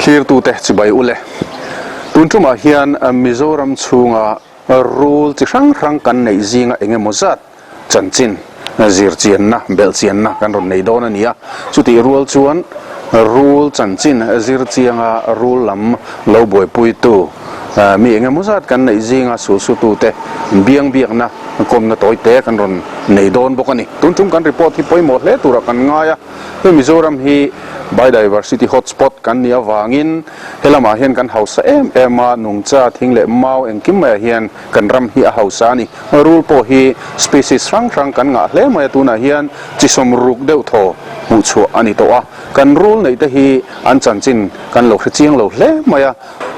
Thlirtute chibai ule. Tun tumah hian Mizoram chhunga rul chi hrang hrang kan neih zinga eng emaw zat chanchin zir chianna, belh chianna kan rawn nei dawn a ni a. Chutih rual chuan rul chanchin zir chianga rul lam lo buaipuitu mi eng emaw zat kan neih zinga sulsutute biang biakna kawmna tawi te kan rawn nei dawn bawk a ni. Tun tum kan report hi pawimawh hle turah kan ngai a. Hei Mizoram hi Biodiversity Hotspot kan nih avangin helamah hian kan hausa em em a, nungcha, thing leh mau engkim maiah hian kan ram hi a hausa a ni. Rul pawh hi species hrang hrang kan ngah hle mai a, tunah hian chi sawm ruk deuh thaw hmuh chhuah a ni tawh a. Kan rul neih te hi an chanchin kan lo hre chiang lo hle mai a,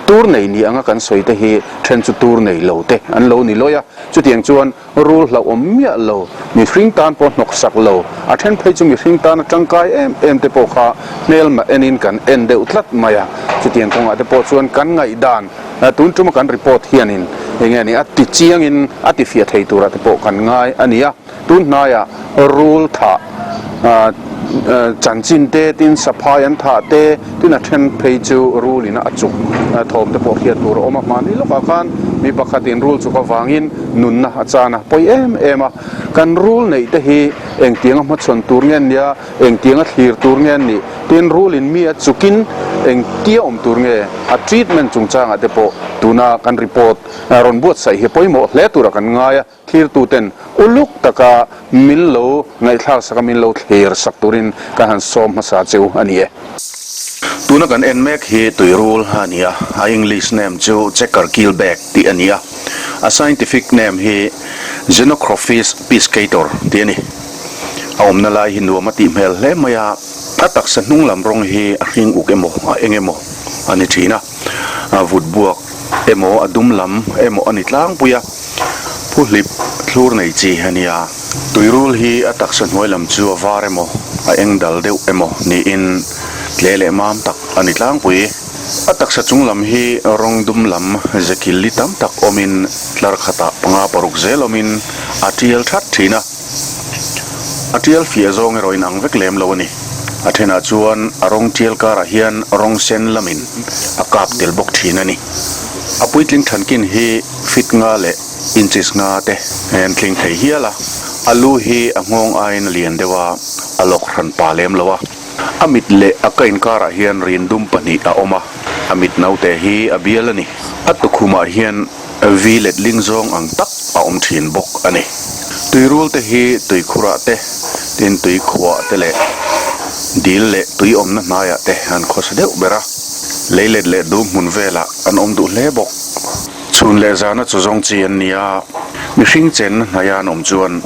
tur nei ni anga kan sawi te hi then chu tur nei lo te an lo ni lawi a, chutiang chuan Rul hlauhawm miah lo, mihring tan pawh hnawk sak lo, a then phei chu mihring tana tangkai em em te pawh kha hmelmah enin kan en deuh tlat mai a. Chutiang kawngah te pawh chuan kan ngaihdan tun tuma kan report hianin enge ni a ti chiangin a ti fiah thei turah te pawh kan ngai a ni a. Tun hnaiah rul thah Chanchin te, tin saphai an thah te, tin a then phei chu rul in a chuk thawm te pawh hriat tur a awm a. Hmani lawkah khan mi pakhatin rul chuk avangin nunna a chan a pawi em em a. Kan rul neih te hi engtianga hmachhawn tur nge an nia, engtianga thlir tur nge an nih, tin rul in mi a chukin engtia awm tur nge a treatment chungchangah te pawh tuna kan report rawn buatsaih hi pawimawh hle turah kan ngai a. Thirtuten uluk taka min lo ngaihthlak sak a, min lo thlir sak turin ka han sawm hmasa che u a ni e. Tuna kan en mek hi tuirul a ni a, a English name chu Checker Keelback tih a ni a, a scientific name hi Xenochrophis piscator tih a ni. A awmna lai hi nuam a tih hmel hle mai a, a taksa hnung lam rawng hi a hring uk emaw a eng emaw a ni thin a, a vut buak emaw a dum lam emaw a ni tlangpui a, phuhlip thlur nei chi a nia. Tuirul hi a taksa hnuai lam chu a var emaw a eng dal deuh emaw niin tle leh mam tak a ni tlangpui. A taksa chung lam hi rawng dum lam zekil li tam tak awmin tlar khatah panga paruk zel awmin a tial that thin a. A tial fiah zawng erawh in ang vek lem lo a ni. A thenah chuan a rawng tial karah hian rawng sen lamin a kap tel bawk thin a ni. A puitling thankin hi fit nga leh inches nga te an tling thei hial a. A lu hi a nghawng aiin a lian deuh a, a lawk hran pa lem lo a. A mit leh a ka inkarah hian rindum pahnih a awm a, a mit naute hi a bial a ni. A tukhumah hian Vi letling zawng ang tak a awm thin bawk a ni. Tuirul te hi tuikhurah te, tin tuikhuah te leh dil leh tui awmna hnaiah te an khawsa deuh ber a. Leilet leh dum hmun velah an awm duh hle bawk. Chhun leh zana chaw zawng chi an ni a, mihring chenna hnaia an awm chuan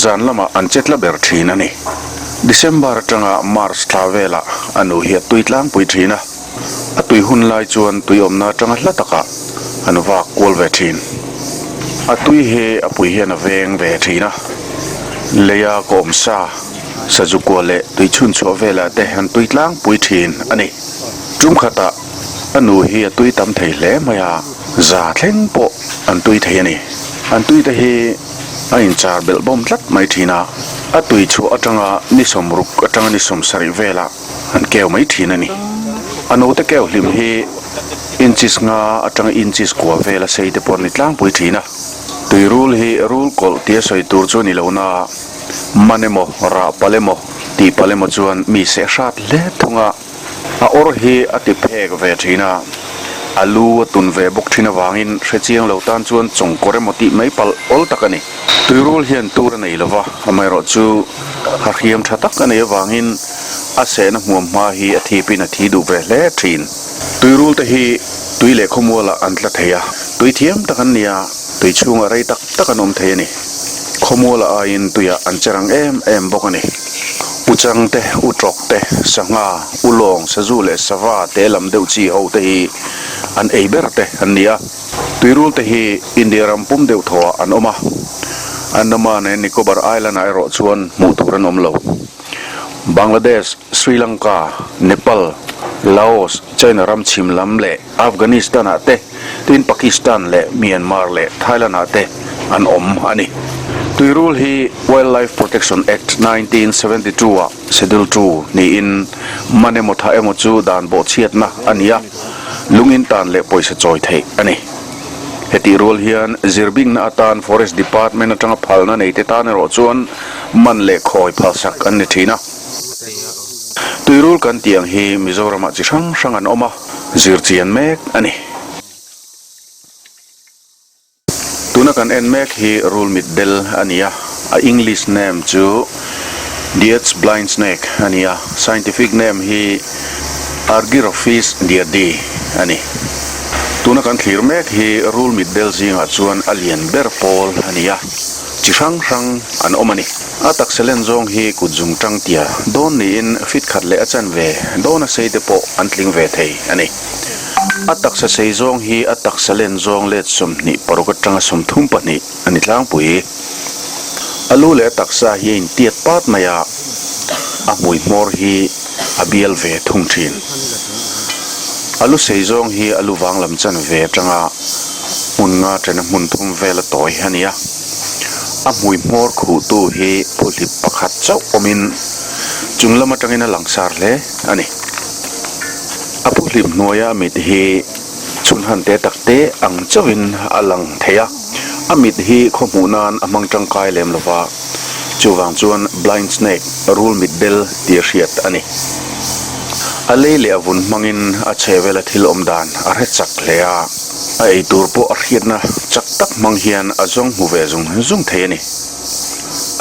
zan lamah an che tla ber thin a ni. December atanga March thla velah a nu hi a tui tlangpui thin a. A tui hun lai chuan tui awmna atanga hla takah an vak kual ve thin. A tui hi a pui hian a veng ve thin a, leia kawm sa, sazu kua leh tui chhun chhuah velah te an tui tlangpui thin a ni. Tum khatah a nu hi a tui tam thei hle mai a, za thleng pawh an tui thei a ni. An tui te hi a inchar belh bawm tlat mai thin a, a tui chhuah atanga ni sawmruk atanga ni sawmsarih velah An keu mai thin a ni. A note keu hlim hi inches nga atanga inches kua vela sei te pawh an ni tlangpui thin a. Tui rul hi rul kawlh tia sawi tur chu a ni lo na, man emaw, rah palh emaw, tih palh emaw chuan mi seh hrat hle thung a. A awr hi a ti phek ve thin a, a lu a tun ve bawk thin avangin hre chiang lo tan chuan chawngkawr emaw tih mai palh awl tak a ni. Tui rul hian tur a nei lo va, amaherawhchu a hriam tha tak a nei avangin a sehna hmuam hma hi a thipin a thi duh ve hle thin. Tui rul te hi tui leh khawmualah an tla thei a, tui thiam tak an ni a, tui chhungah rei tak tak an awm thei a ni. Khawmualah aiin tuiah an che rang em em bawk a ni. Uchang te, utrawk te, sangha, ulawng, sazu leh sava te lam deuh chi ho te hi an ei ber te an ni a. Tuirul te hi India ram pum deuh thaw ah an awm a, Andaman and Nicobar Island ah erawh chuan hmuh tur an awm lo. Bangladesh, Sri Lanka, Nepal, Laos, China ram chhim lam leh Afghanistan ah te, tin Pakistan leh Myanmar leh Thailand ah te an awm a ni. Tuirul hi Wildlife Protection Act 1972 ah Schedule ii niin man emaw tha emaw chu dan bawhchhiatna a ni a, lung in tan leh pawisa chawi theih a ni. Hetih rual hian zirbingna atan Forest Department atanga phalna neite tan erawh chuan man leh khawi phalsak an ni thin a. Tuirul kan tih ang hi Mizoramah chi hrang hrang an awm a, zirchian mek a ni. Tuna kan en mek hi rul mit del a ni a, a English name chu Dietz blind snake a ni a, scientific name hi Argyrophis diadi a ni. Tuna kan thlir mek hi rul mit del zingah chuan a lian ber pawl a ni a, chi hrang hrang an awm a ni. A taksa len zawng hi kut zung tang tia dawn niin fit khat leh a chanve dawn a sei te pawh an tling ve thei a ni. A taksa sei zawng hi a taksa len zawng let 26 atanga 32 a ni tlangpui. A lu leh a taksa hi a intiat pat mai a, a hmui hmawr hi a bial ve thung thin. A lu sei zawng hi a lu vang lam chanve atanga hmun nga tena hmun thum vel a tawi a ni a. A hmui hmawr khuhtu hi phuhlip pakhat chauh awmin chung lam atangin a langsar hle a ni. A phuhlip hnuaia mit hi chhunhan te tak te ang chauhin a lang thei a, a mit hi khaw hmuh nan a hmang tangkai lem lo va, chuvang chuan blind snake, rul mit bel tih a hriat a ni. A lei leh a vun hmangin a chhehvela thil awm dan a hre chak hle a, a ei tur pawh a hriatna chak tak hmang hian a zawng hmu ve zung zung thei a ni.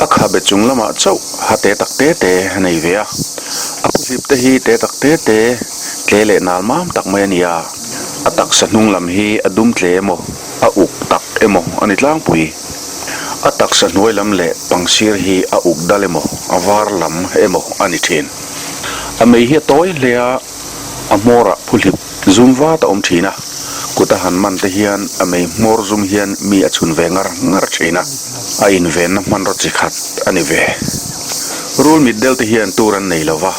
A khabe chung lamah chauh ha te tak te te a nei ve a, a phuhlip te hi te tak te te tle leh nal mam tak mai a ni a, a taksa hnung lam hi a dum tle emaw a uk tak emaw a ni tlangpui. A taksa hnuai lam leh pangsir hi a uk dal emaw a var lam emaw a ni thin. A mei hi a tawi hle a, a hmawrah phuhlip zum vat a awm thin a, kut a han man te hian a mei hmawr zum hian mi a chhun ve ngar ngar thin a, a invenna hmanraw chi khat a ni ve. Rul mit del te hian tur an nei lo va,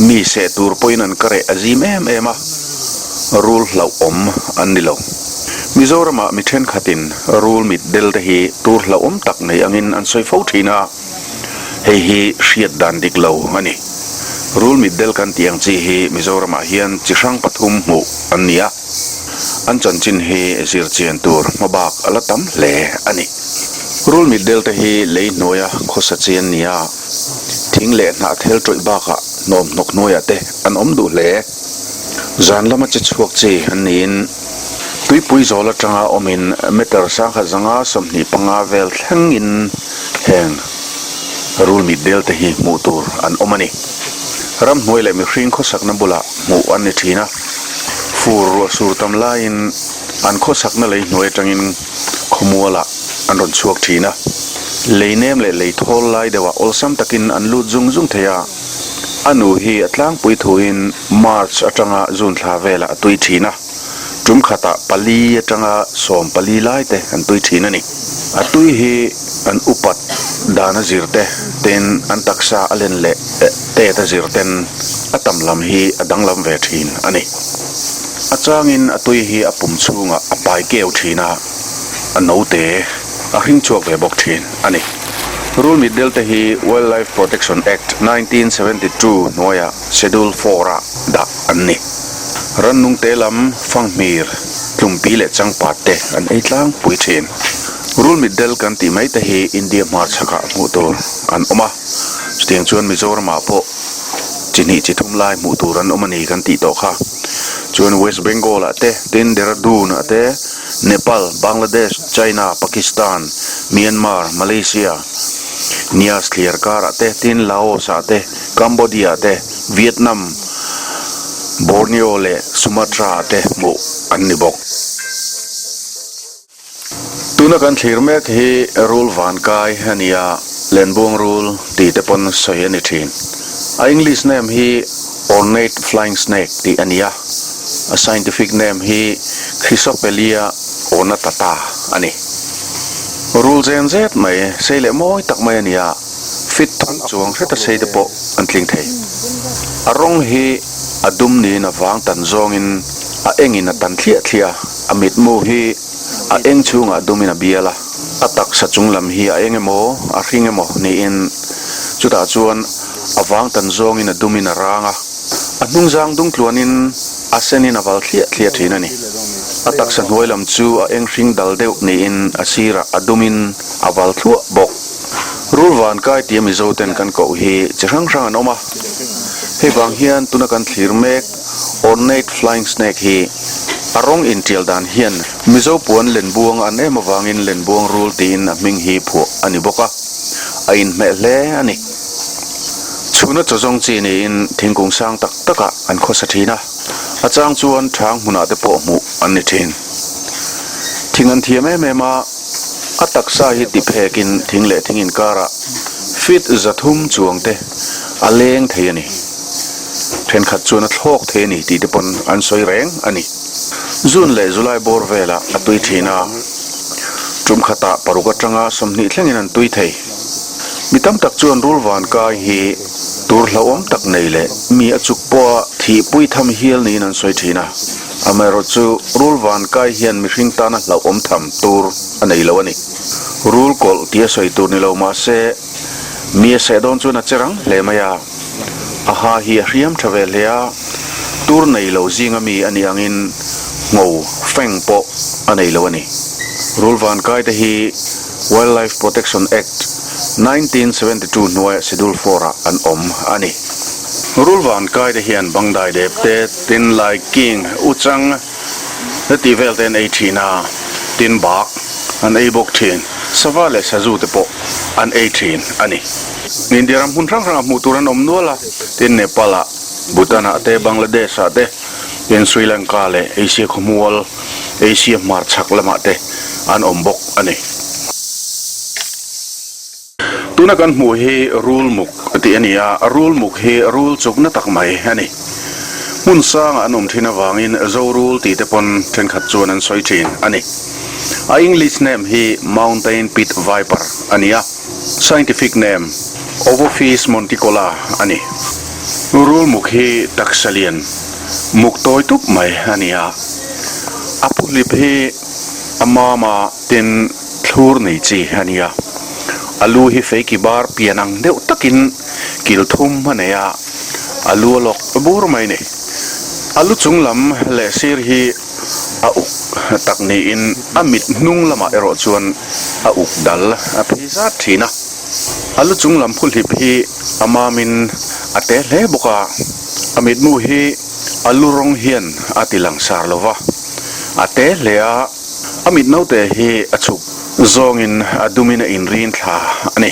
mi seh tur pawhin an kareh a zim em em a, rul hlauhawm an ni lo. Mizoramah mi thenkhatin rul mit del te hi tur hlauhawm tak nei angin an sawi fo thin a. Hei hi hriat dan dik lo a ni. Rul mitdel kan tih ang chi hi Mizoramah hian chi hrang pathum hmuh an ni a, an chanchin hi zir chian tur hmabak a la tam hle a ni. Rul mitdel te hi lei hnuaia khawsa chi an ni a, thing leh hnah thel tawih bakah hnawm hnawk hnuaiah te an awm duh hle. Zan lama che chhuak chi an niin tuipui zawl atanga awmin meter sangkhat zanga 25 vel thlengin Heng rul mit del te hi hmuh tur an awm a ni. Ramhnuai leh mihring khawsakna bulah hmuh an ni thin a, fur ruah sur tam laiin an khawsakna lei hnuai atangin khawmualah an rawn chhuak thin a, lei nem leh lei thawl lai deuhah awlsam takin an lut zung zung thei a, a nu hi a tlangpui thuin March atanga June thla velah a tui thin a. Tum khatah pali atanga 14 lai te an tui thin a ni. A tui hi an upat dan a zir te tin an taksa a len leh tet a zir ten a tam lam hi a danglam ve thin a ni. A changin a tui hi a pum chhungah a pai keu thin a, a note a hring chhuak ve bawk thin a ni. Rul mitdel te hi Wildlife Protection Act 1972 hnuaiah Schedule Four ah dah an ni. Rannung te lam, fanghmir, tlumpi leh changpat te an ei tlangpui thin. Rul mitdel kan tih mai te hi India hmarchhakah hmuh tur an awm a, chutiang chuan Mizoramah pawh chi hnih chi thum lai hmuh tur an awm a ni kan tih tawh kha. Chuan West Bengal ah te, tin Dehradun ah te, Nepal, Bangladesh, China, Pakistan, Myanmar, Malaysia, Nias thliar karah te, tin Laos ah te, Cambodia te, Vietnam, Borneo leh Sumatra ah te hmuh an ni bawk. Tuna kan thlir mek hi rul vankai a ni a, lenbuang rul tih te pawn sawi a ni thin. A English name hi Ornate Flying Snake tih a ni a, a scientific name hi Chrysopelea ornatata a ni. Rul zen zet mai, sei leh mawi tak mai a ni a. Fit thawk chuang hreta sei te pawh an tling thei. A rawng hi a dum niin a vang tan zawngin a engin a tan thliah thliah a, a mitmu hi a eng chhungah dumin a bial a. A taksa chung lam hi a eng emaw, a hring emaw niin chutah chuan a vang tan zawngin a dumin a rang a. A hnung zang dung tluanin a senin a val thliah thliah thin a ni. A taksa hnuai lam chu a eng hring dal deuh niin a sirah a dumin a val thluah bawk. Rul van kai tia Mizo ten kan koh hi chi hrang hrang an awm a. Hei vang hian tuna kan thlir mek Ornate Flying Snake hi a rawng intial dan hian Mizo puan lenbuang an em avangin lenbuang rul tiin a hming hi phuah a ni bawk a, a inhmeh hle a ni. Chhuna chaw zawng chi niin thingkung sang tak takah an khawsa thin a, a chang chuan thang hmunah te pawh hmuh an ni thin. Thing an thiam em em a, a taksa hi ti phekin thing leh thing inkarah feet 300 chuang te a leng thei a ni. Thenkhat chuan a thlawk thei a ni tih te pawn an sawi reng a ni. June leh July bawr velah a tui thin a, tum khatah paruk atanga 20 thlengin an tui thei. Mi tam tak chuan rul van kai hi tur hlauhawm tak nei leh mi a chuk pawha thihpui tham hial niin an sawi thin a, amaherawhchu rul van kai hian mihring tana hlauhawm tham tur a nei lo a ni. Rul kawlh tia sawi tur ni lo mahse mi a seh dawn chuan a che rang hle mai a. A ha hi a hriam tha ve hle a, tur nei lo zinga mi a nih angin ngho feng pawh a nei lo a ni. Rul van kai te hi Wildlife Protection Act, 1972 hnuaiah Schedule Four ah an awm a ni. Rul van kai te hian bangdai dep te, tin lai king, uchang, He tih vel te an ei thin a, tin bak an ei bawk thin, sava leh sazu te pawh an ei thin a ni. India ram hmun hrang hrangah hmuh tur an awm nual a, tin Nepal ah, Bhutan ah te, Bangladesh ah te, tin Sri Lanka leh Asia khawmual, Asia hmarchhak lamah te an awm bawk a ni. Tuna kan hmuh hi rul muk tih a ni a, rul muk hi rul chukna tak mai a ni. Hmun sangah an awm thin avangin Zo rul tih te pawn thenkhat chuan an sawi thin a ni. A English name hi Mountain Pit Viper a ni a, scientific name Ovophis monticola a ni. Rul muk hi taksa lian muk tawi tup mai a ni a, a phuhlip hi a mama tin thlur nei chi a ni a, a lu hi feiki bar pian ang deuh takin kil thum a nei a, a lu a lawk bur mai a ni. A lu chung lam leh sir hi a uk tak niin a mit hnung lamah erawh chuan a uk dal a phei zat thin a. A lu chung lam phuhlip hi a mamin a te hle bawk a, a mitmu hi a lu rawng hian a ti langsar lo va, a te hle a. A mit naute hi a chhuk zawngin a dumin a inrin thla a ni.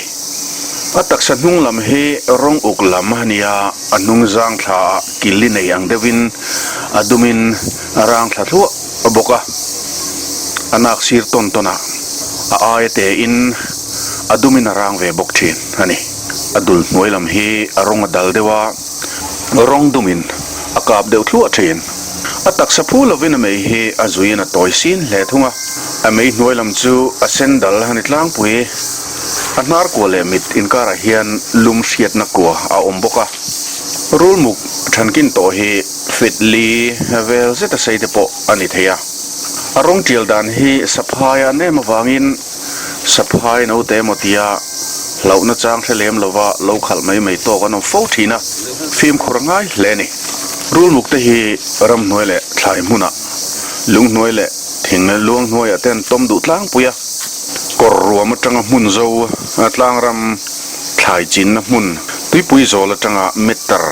A taksa hnung lam hi rawng uk lam a ni a, a hnung zang thla ah kil i nei ang deuhin a dumin a rang thla thluah bawk a. A nak sir tawn tawn ah a aia tein a dumin a rang ve bawk thin a ni. A dul hnuai lam hi a rawng a dal deuh a, rawng dumin a kap deuh thluah thin. A taksa phu lovin a mei hi a zuiin a tawi sin hle thung a, a mei hnuai lam chu a sen dal a ni tlangpui. A hnar kua leh mit inkarah hian lum hriatna kua a awm bawk a. Rulmuk thankin tawh hi feet li vel zeta sei te pawh a ni thei a. A rawng tial dan hi saphai a nem avangin saphai naute emaw tia hlauhna chang hre lem lova lo khalh mai mai tawk an awm fo thin a, fimkhur a ngai hle a ni. Rulmuk te hi ramhnuai leh thlai hmunah, lunghnuai leh thing luanghnuaiah te an tawm duh tlangpui a, kawr ruam atanga hmun zo tlangram thlai chinna hmun tuipui zawl atanga meter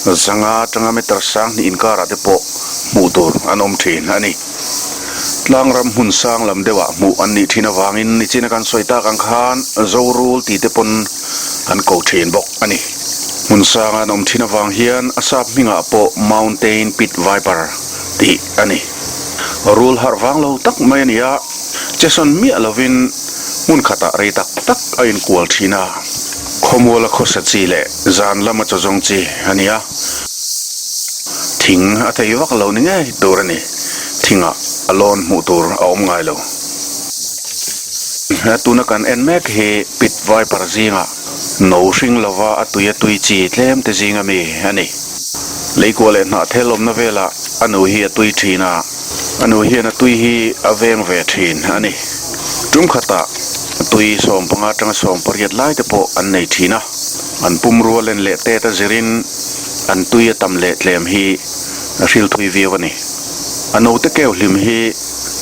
500 atanga meter 2000 inkarah te pawh hmuh tur an awm thin a ni. Tlangram hmun sang lam deuhah hmuh an nih thin avangin nichina kan sawi tak ang khan Zorul tih te pawn an ko thin bawk a ni. Hmun sanga an awm thin avang hian a sap hmingah pawh Mountain Pit Viper tih a ni. Rul harh vang lo tak mai a ni a, chesawn miah lovin hmun khatah rei tak tak a inkual thin a, khawmuala khawsa chi leh zan lama chaw zawng chi a ni a. Thing a thei vak lo ni ngei tur a ni. Thingah a lawn hmuh tur a awm ngai lo. Tuna kan en mek hi Pit Viper zingah no hring lova a tui a tui chi tlem te zinga mi a ni. Leikua leh hnahthel awmna velah a nu hi a tui thin a, a nu hian a tui hi a veng ve thin a ni. Tum khatah. Tui 15 atanga 18 lai te pawh an nei thin a, an pumrua len leh tet a zirin an tui a tam leh tlem hi a hril thui viau a ni. A note keu hlim hi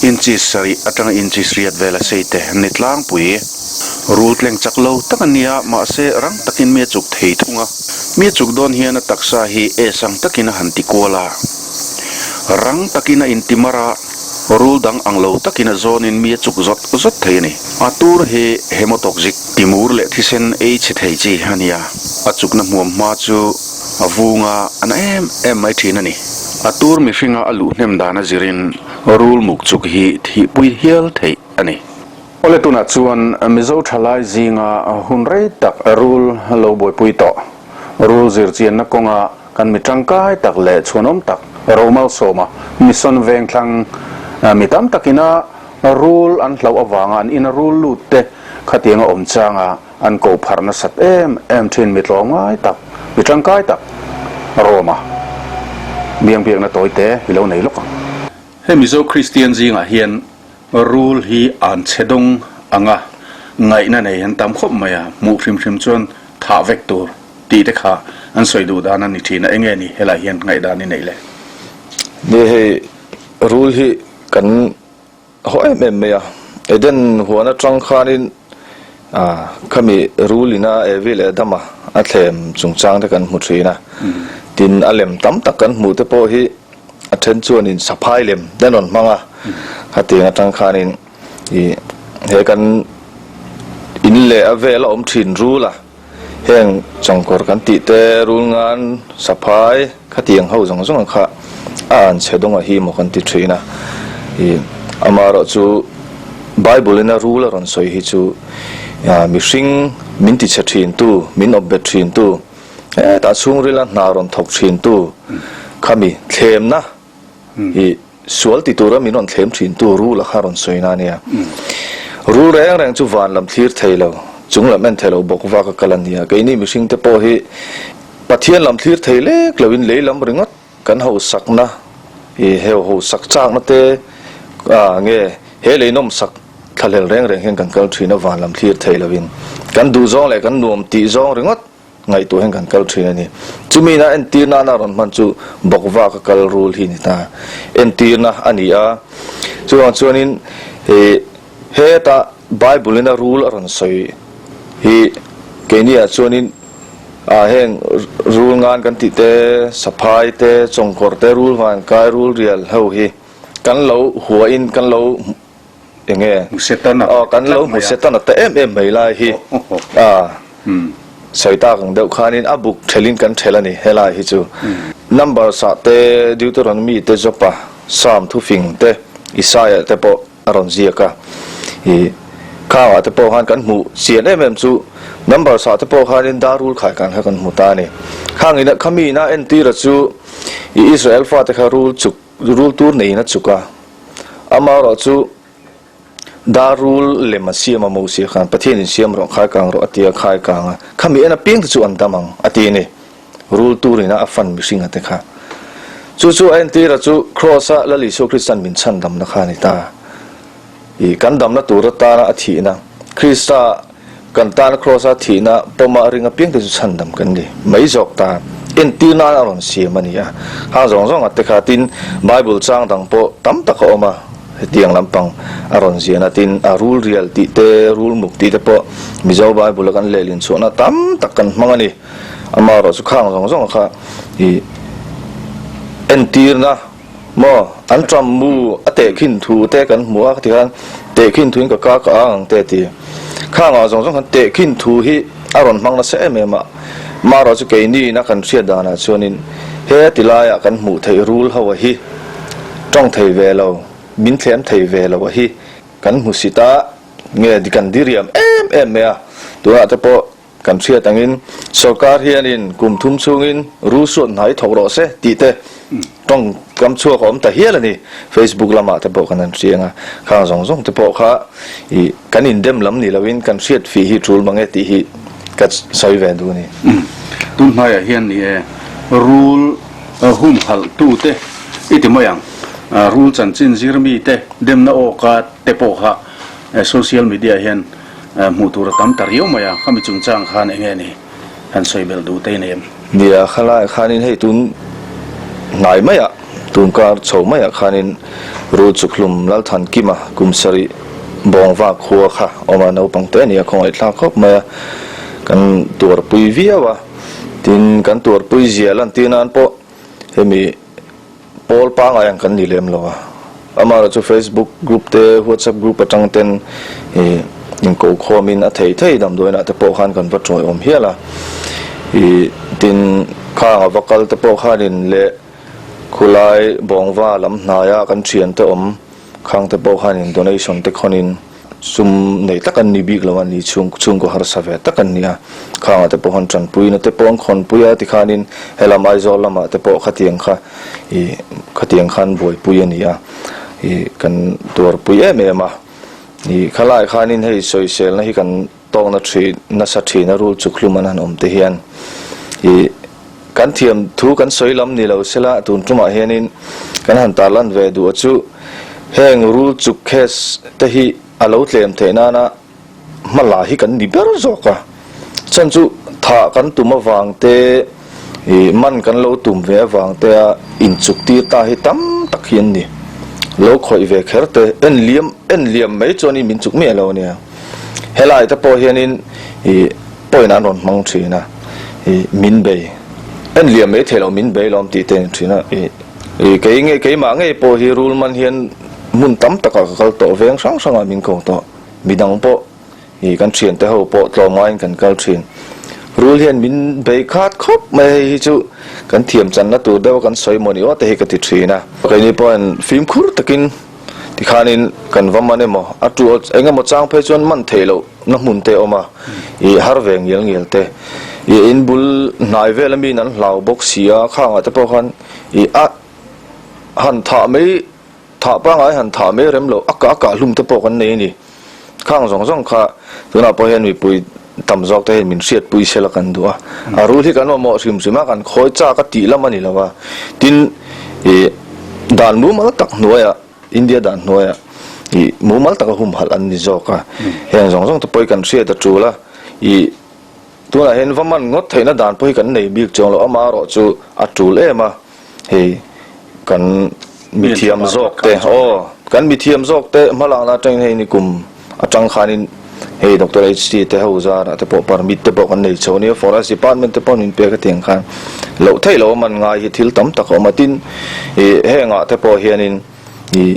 inches sarih atanga inches riat vel a sei te an ni tlangpui. Rul tleng chak lo tak a nia, mahse rang takin mi a chuk thei thung a. Mi a chuk dawn hian a taksa hi es ang takin a han ti kual a, rang takin a inti mar a, Rul dang ang lo takin a zawnin mi a chuk zawt zawt thei a ni. A tur hi hemotoxic, timur leh thisen ei chhe thei chi a ni a, a chukna hmuam hma chu a vung a, a na em em mai thin a ni. A tur mihringa a luh hnem dan a zirin rul muk chuk hi thihpui hial theih a ni. Awle tunah chuan Mizo thalai zinga hun rei tak rul lo buaipui tawh, rul zirchianna kawnga Kan mi tangkai tak leh chhuanawm tak Romalsawma mission vengthlang mi tam takina rul an hlauh avanga an ina rul lut te khatianga awm changa an ko pharh nasat em em thin mi tlawmngai tak, mi tangkai tak Roma biangbiakna tawi te i lo nei lawk ang. Hei Mizo Kristian zingah hian rul hi an chhe dawng anga ngaihna nei an tam khawp mai a, hmuh hrim hrim chuan thah vek tur. Tih te kha an sawi duh dan a ni thin a, enge ni helai hian ngaihdan i neih le? Ni hei rul hi kan haw em em mai a, Eden huan atang khanin khami rul ina Evi leh Adama a thlem chungchang te kan hmu thin a, tin a lem tam tak kan hmuh te pawh hi a then chuanin saphai lem te an rawn hmang a, khatiang atang khanin he kan in leh a vel a awm thin rul a. Heng chawngkawr kan tih te, rulngan, saphai, khatiang ho zawng zawng kha a an chhe dawnga hi maw kan ti thin a. Ih amaherawh chu Bible in a rul a rawn sawi hi chu mihring min ti chhe thin tu, min awp bet thin tu, hetah chhungrila hna rawn thawk thin tu khami thlemna Ih, sual ti tura min rawn thlem thintu rul a kha rawn sawi na ania. Rul reng reng chu van lam thlir thei lo, chung lam en thei lo bawk vak a kal a nia. Keini mihring te pawh hi Pathian lam thlir thei lek loin lei lam ringawt kan hosakna, ih, heu hosak chakna te ah nge he lei nawmsak thlahlel reng reng hian kan kal thin a, van lam thlir thei loin kan duhzawng leh kan nuam tih zawng ringawt Ngaihtuah hian kan kal thin a ni. Chumi na entir nana rawn hman chu bawkvak a kal rul hi ni ta. Entirna a ni a. Chuvang chuanin ih heta Bible in a rul a rawn sawi hi keini ah chuanin ah heng rul ngan kan tih te, saphai te, chawngkawr te, rul vankai, rul rial ho hi kan lo huain kan lo Enge? Hmu Setana Aw, kan lo hmu Setana ta em em mai lai hi. A, sawi tak ang deuh khanin a buk thelin kan thel a ni helai hi chu. Numbers ah te, Deuteronomy te, Job-a, Psalm thufing te, Isaiah te pawh a rawn ziak a. Ih, khangah te pawh khan kan hmuh chian em em chu Numbers ah te pawh khanin dar rul khai kan kha kan hmu ta a ni. Khang ina, khami ina entira chu ih Israel fate kha rul chuk Rul tur neiin a chuk a, amaherawh chu dar rul lem a siam a Mosia khan Pathianin siam rawh, khai kang rawh a ti a, khai kang a, khami en apiang te chu an dam ang a ti a ni. Rul tur ina a fan mihringa te kha. Chu chu a entira chu Kraws a Lal Isua Kristan min chhan damna kha a ni ta. I kan damna tur atana a thihna, Krista Kan tana Kraws-a thihna pawma ring apiang te chu chhandam kan ni mai zawk ta. Entir nan a rawn siam a ni a. Hang zawng zawng te kha tin Bible chang dang pawh tam tak a awm a, hetiang lampang a rawn zian a. Tin, a rul rial tih te, rul muk tih te pawh Mizo Bible-a kan lehlin chhuahna tam tak kan hmang a ni. Amaherawh chu khang zawng zawng kha i entirna. Maw, an ṭam mu a tehkhin thu te kan hmu a, khati khan tehkhin thuin ka ka ka ang ang te a ti. Khangah zawng zawng khan tehkhin thu hi a rawn hmang nasa em em a, marawh chu keini ina kan hriat danah chuanin he ti laiah kan hmuh theih rul ho a hi ṭawng thei ve lo, min thlem thei ve lo a hi kan hmu sit a, nge kan diriam em em mai a, tunah te pawh Kan hriat angin sorkar hianin kum thum chhungin rul suat hnai thawk rawh se tih te tawngkam chhuak a awm ta hial a ni. Facebook lamah te pawh kan han hriang a, khang zawng zawng te pawh kha ih kan indem lam ni loin kan hriat fih hi tul mang e tih hi ka sawi ve duh a ni. Tun hnaiah hian ni e, rul humhalh tu te i ti mai ang, rul chanchin zir mi te demna awka te pawh kha social media hian. Hmuh tur a tam ta riau mai a, khami chungchang khan eng nge ni han sawi belh duh te i nei em? Nia, khalaiah khanin hei tun hnai maiah, tun kar chho maiah khanin Rul Chukhlum Lalthankima kum sarih Bawngva khua kha awm a, naupang te a ni a, khawngaihthlak khawp mai a, kan tuarpui viau a, tin kan tuarpui zia lantir nan pawh hemi Pawl pangai ang kan ni lem lo a, amaherawh chu Facebook group te, WhatsApp group atang ten ih inko khawmin a thei thei damdawiinah te pawh khan kan va tawiawm hial a, ih tin khang a va kal te pawh khanin leh khulai bawngva lam hnaia kan thiante awm khang te pawh khanin donation te khawnin Sum nei tak an ni bik lo a ni, chhung chhungkaw harsa ve tak an ni a, khangah te pawh han tanpuina te pawh an khawnpui a tikhanin helam Aizawl lamah te pawh khatiang kha ih khatiang khan buaipui a ni a, ih kan tuarpui em em a, ih khalai khanin hei sawiselna hi kan tawkna thin nasa thin a rul chuk hlum an han awm te hian ih kan thiam thu kan sawi lam ni lo sela tun tumah hianin kan han tarlan ve duh a chu heng rul chuk case te hi a lo tlem theih nana hma la hi kan ni ber zawk a chhan chu thah kan tum avang te ih man kan lo tum ve avang te a inchuk tir ta hi tam tak hi an ni lo khawih ve kher te en liam en liam mai chuanin min chuk miah lo a nia helai te pawh hianin ih Point an rawn hmang thin a, ih min bei, en liam mai theih loh min bei lawm tih te a ni thin a, ih ih kei ngei keimah ngei pawh hi rul man hian hmun tam takah ka kal tawh veng hrang hrangah min ko tawh, midang pawh ih kan thiante ho pawh tlawmngaiin kan kal thin. Rul hian min bei khat khawp mai hei hi chu kan thiam channa tur deuh a kan sawi maw ni aw te hi ka ti thin a. Keini pawhin fimkhur takin tikhanin kan va man emaw a tu eng emaw chang phei chuan man theih loh na hmun te a awm a, ih har ve ngial ngial te, ih in bul hnai vel a miin an hlau bawk si a, khangah te pawh khan ih a han thah mai thah pangai han thah mai rem loh a kah kah hlum te pawh kan nei a ni, khang zawng zawng kha tunah pawh hian mipui tam zawk te hian min hriatpui sela kan duh a, a rul hi kan mamawh hrim hrim a, kan khawi chak a tih lam a ni lo a, tin ih dan mumal tak hnuaiah. India dan hnuaiah ih mumal taka humhalh an ni zawk a, heng zawng zawng te pawh hi kan hriat a tul a, ih tunah hian va man ngawt theihna dan pawh hi kan nei bik chuang lo, amaherawh chu a tul em a, hei kan mithiam zawk te aw kan mithiam zawk te hmalakna atangin hei nikum atang khanin hei Doctor HT te ho zarah te pawh permit te pawh kan nei chho ania, Forest Department te pawh min pek a tiang khan loh theih loh a man ngai hi thil tam tak a awm a, tin ih hengah te pawh hianin ih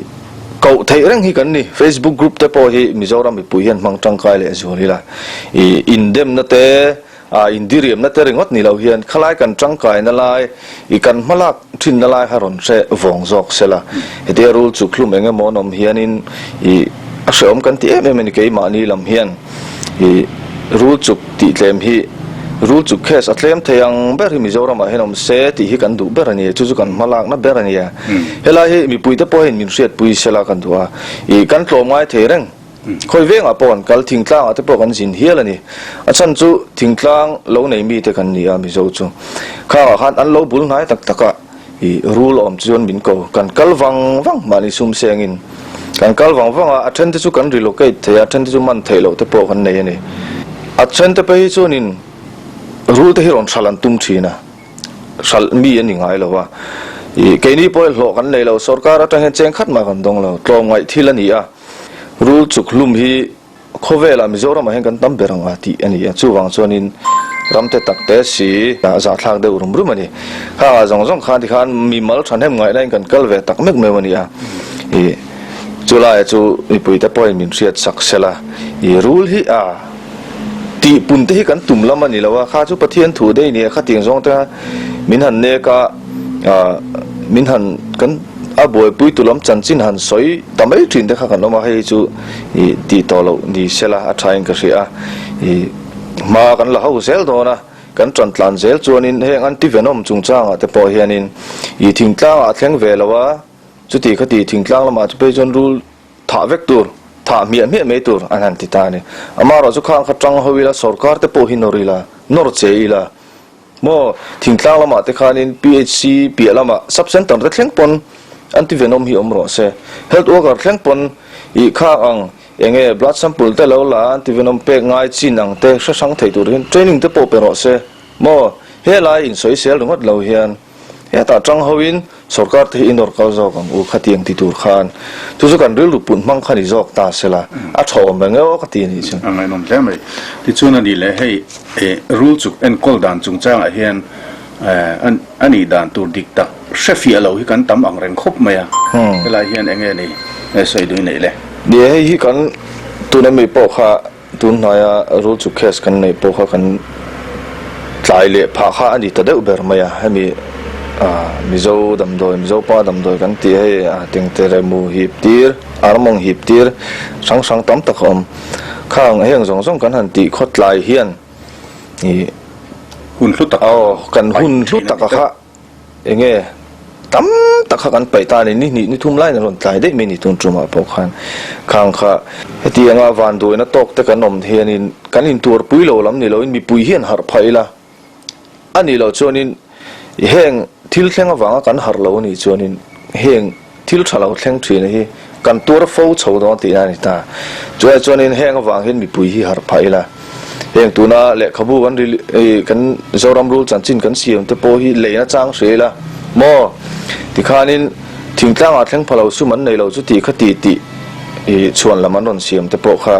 koh theih reng hi kan ni, Facebook group te pawh hi Mizoram mipui hian hmang tangkai leh zual ila ih indemna te A indiriamna te ringawt ni lo hian khalai kan tangkaina lai, i kan hmalak thinna lai kha rawn hre vawng zawk se la. Hetia rul chuk hlum eng emaw an awm hianin i a hrehawm kan ti em em a ni keimahni lam hian i rul chuk tih tlem hi rul chuk case a tlem thei ang ber hi Mizoramah hian awm se tih hi kan duh ber a ni, chu chu kan hmalakna ber a ni a. Helai hi mipuite pawh hian min hriatpui se la kan duh a, i kan tlawm ngai thei reng. Khawi vengah pawh kan kal, thingtlangah te pawh kan zin hial a ni. A chhan chu thingtlang lo nei mite kan ni a, Mizo chu. Khangah khan an lo bul hnai tak tak a, ih rul awm chuan min ko. Kan kal vang vang mahni sum sengin kan kal vang vang a, a then te chu kan relocate thei a, a then te chu man theih loh te pawh kan nei a ni. A then te phei hi chuanin rul te hi rawn hralh an tum thin a, hralh mi a ni ngai lo a. Ih keini pawh hi hlawh kan nei lo, sorkar atang hian cheng khat mah kan dawng lo, tlawmngaih thil a ni a. Rul chuk hlum hi khawvelah Mizoramah hian kan tam ber ang a tih a ni a, chuvang chuanin ram te tak te si zahthlak deuh rum rum a ni. Khangah zawng zawng khan tikhan mimal thahnem ngaihna in kan kal ve tak mek meuh a ni a, ih chulaiah chu mipuite pawhin min hriat sak sela, ih rul hi a tih pun te hi kan tum lam a ni lo a, kha chu Pathian thu daih a ni a, khatiang zawng te min han nek a, min han kan. A buaipui tu lam chanchin han sawi ta mai thin te kha kan awm a, hei chu ih tih tawh loh ni sela a tha in ka hria a, ih hma kan la ho zel dawn a, kan tan tlan zel chuanin heng anti-venom chungchangah te pawh hianin ih thingtlangah a thleng ve lo a, chuti khati thingtlang lamah chu phei chuan rul thah vek tur, thah hmiah hmiah mai tur an han ti ta a ni. Amaherawhchu chu khang kha tang ho ila sorkar te pawh hi nawr ila, nawr che ila. Maw, thingtlang lamah te khanin PHC piah lamah sub centre te thleng pawn anti-venom hi awm rawh se. Health worker thleng pawn ih khak ang. Enge blood sample te lo la antivenom pek ngai chin ang te hre hrang thei tur hian training te pawh pe rawh se maw? Helai insawisel ringawt lo hian hetah tang hoin sorkar te hi i nawr kal zawk ang u khatiang ti tur khan chu chu kan rilru put hmang kha ni zawk ta se la a tha awm reng e aw ka ti a nih chu. A ngaihnawm hle mai. Tichuan a nih leh hei rul chuk enkawl dan chungchangah hian A nih dan tur dik tak hre fiah lo hi kan tam ang reng khawp mai a, helai hian eng nge ni sawi duh i neih le? Ni e, hei hi kan tuna mi pawh kha tun hnaia rul chuk case kan neih pawh kha kan tlai leh phah kha a ni ta deuh ber mai a, hemi Mizo damdawi, Mizo pa damdawi kan tih hei tengteremu hip tir, armawng hip tir hrang hrang tam tak a awm. Khang heng zawng zawng kan han tih khawtlai hian ih hun hlu tak aw kan hun hlu tak a kha enge tam tak kha kan paih ta a ni ni hnih ni thum laiin a rawn tlai daih mai a ni tun tumah pawh khan khang kha heti anga vanduaina tawk te kan awm hianin kan intuarpui lo lam ni loin mipui hian harh phah ila. A nih loh chuanin heng thil thleng avanga kan harh lo a nih chuanin heng thil tha lo thleng thin hi kan tuar fo chho dawn tihna a ni ta. Chuvai chuanin heng avang hian mipui hi harh phah ila. Heng tuna lehkhabu kan kan Zoram rul chanchin kan siam te pawh hi leina chang hria ila maw? Tikhanin thingtlangah thleng pha lo sum an nei lo chu tih kha tih tih chhuan lam an rawn siam te pawh kha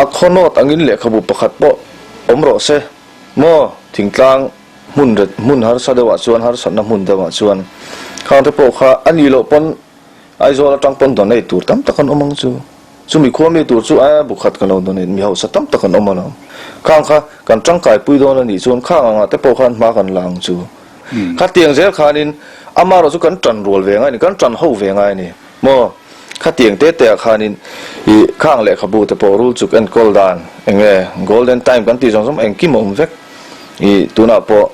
a khawnawt angin lehkhabu pakhat pawh awm rawh se. Maw, thingtlang hmun ret hmun harsa deuhah chuan harsatna hmun deuhah chuan khang te pawh kha a nih loh pawn Aizawl atang pawn donate tur tam tak an awm ang chu. Chumi khua mi tur chu aia bu khat ka lo donate mi hausa tam tak an awm alawm. Khang kha kan tangkai pui dawn a nih chuan khang angah te pawh khan hma kan la ang chu. Khatiang zel khanin amaherawh chu kan tan rual ve ngai a ni, kan tan ho ve ngai a ni. Maw? Khatiang te te ah khanin i khang lehkhabu te pawh rul chuk enkawl dan eng nge golden time kan tih zawng zawng engkim a awm vek. I tunah pawh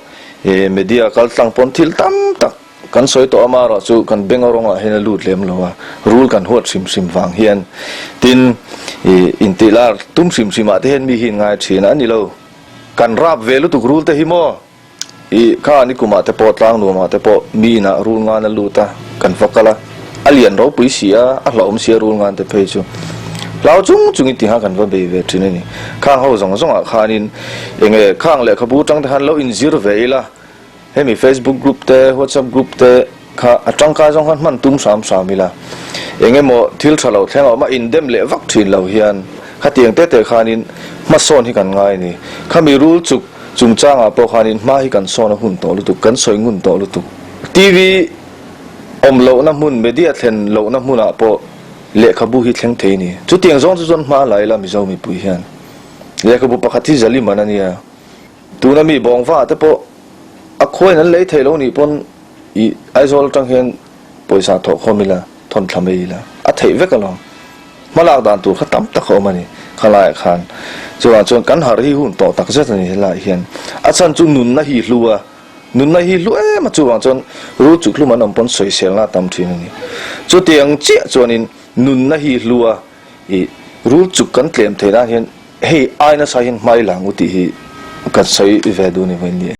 i media kal tlang pawn thil tam tak kan sawi tawh amaherawh chu kan beng a rawngah hian a lut lem lo a, rul kan huat hrim hrim vang hian tin i intih lar tum hrim hrim ah te hian mi hi in ngai thin a, a ni lo. Kan rap ve lutuk rul te hi maw? I kha ni kumah te pawh tlang nuamah te pawh mi inah rul ngan a lut a, kan va kal a, a lian ropui si a, a hlauhawm si a rul ngan te phei chu hlau chung chungin ti kha kan va bei ve thin a ni. Khang ho zawng zawngah khanin enge khang lehkhabu tang te khan lo inzir ve ila, hemi Facebook group te, WhatsApp group te kha a tangkai zawng khan hman tum hram hram ila, eng emaw thil tha lo thleng a awm a, indem leh vak thin lo hian khatiang te te khanin hmasawn hi kan ngai a ni. Khami rul chuk Chungchangah pawh khanin hma hi kan sawn a hun tawh lutuk, kan sawi ngun tawh lutuk. TV awm lohna hmun, media thlen lohna hmunah pawh lehkhabu hi thleng thei a ni. Chutiang zawng chu chuan hma la ila Mizo mipui hian lehkhabu pakhat hi zali man a nia. Tuna mi bawngva te pawh a khuain an lei thei lo nih pawn i Aizawl atang hian pawisa thawhkhawm ila, thawn thla mai ila a theih vek alawm. Hmalak dan tur kha tam tak a awm a ni khalaiah khan. Chuvang chuan kan harh hi hun tawh tak zet a ni helaiah hian. A chhan chu nunna hi hlu a, nunna hi hlu em a chuvang chuan rul chuk hlum an awm pawn sawiselna a tam thin a ni. Chutiang chiah chuanin nunna hi hlu a, ih rul chuk kan tlem theih nan hian hei ai nasa hian hmai lang u tih hi kan sawi ve duh ni vawiin ni e.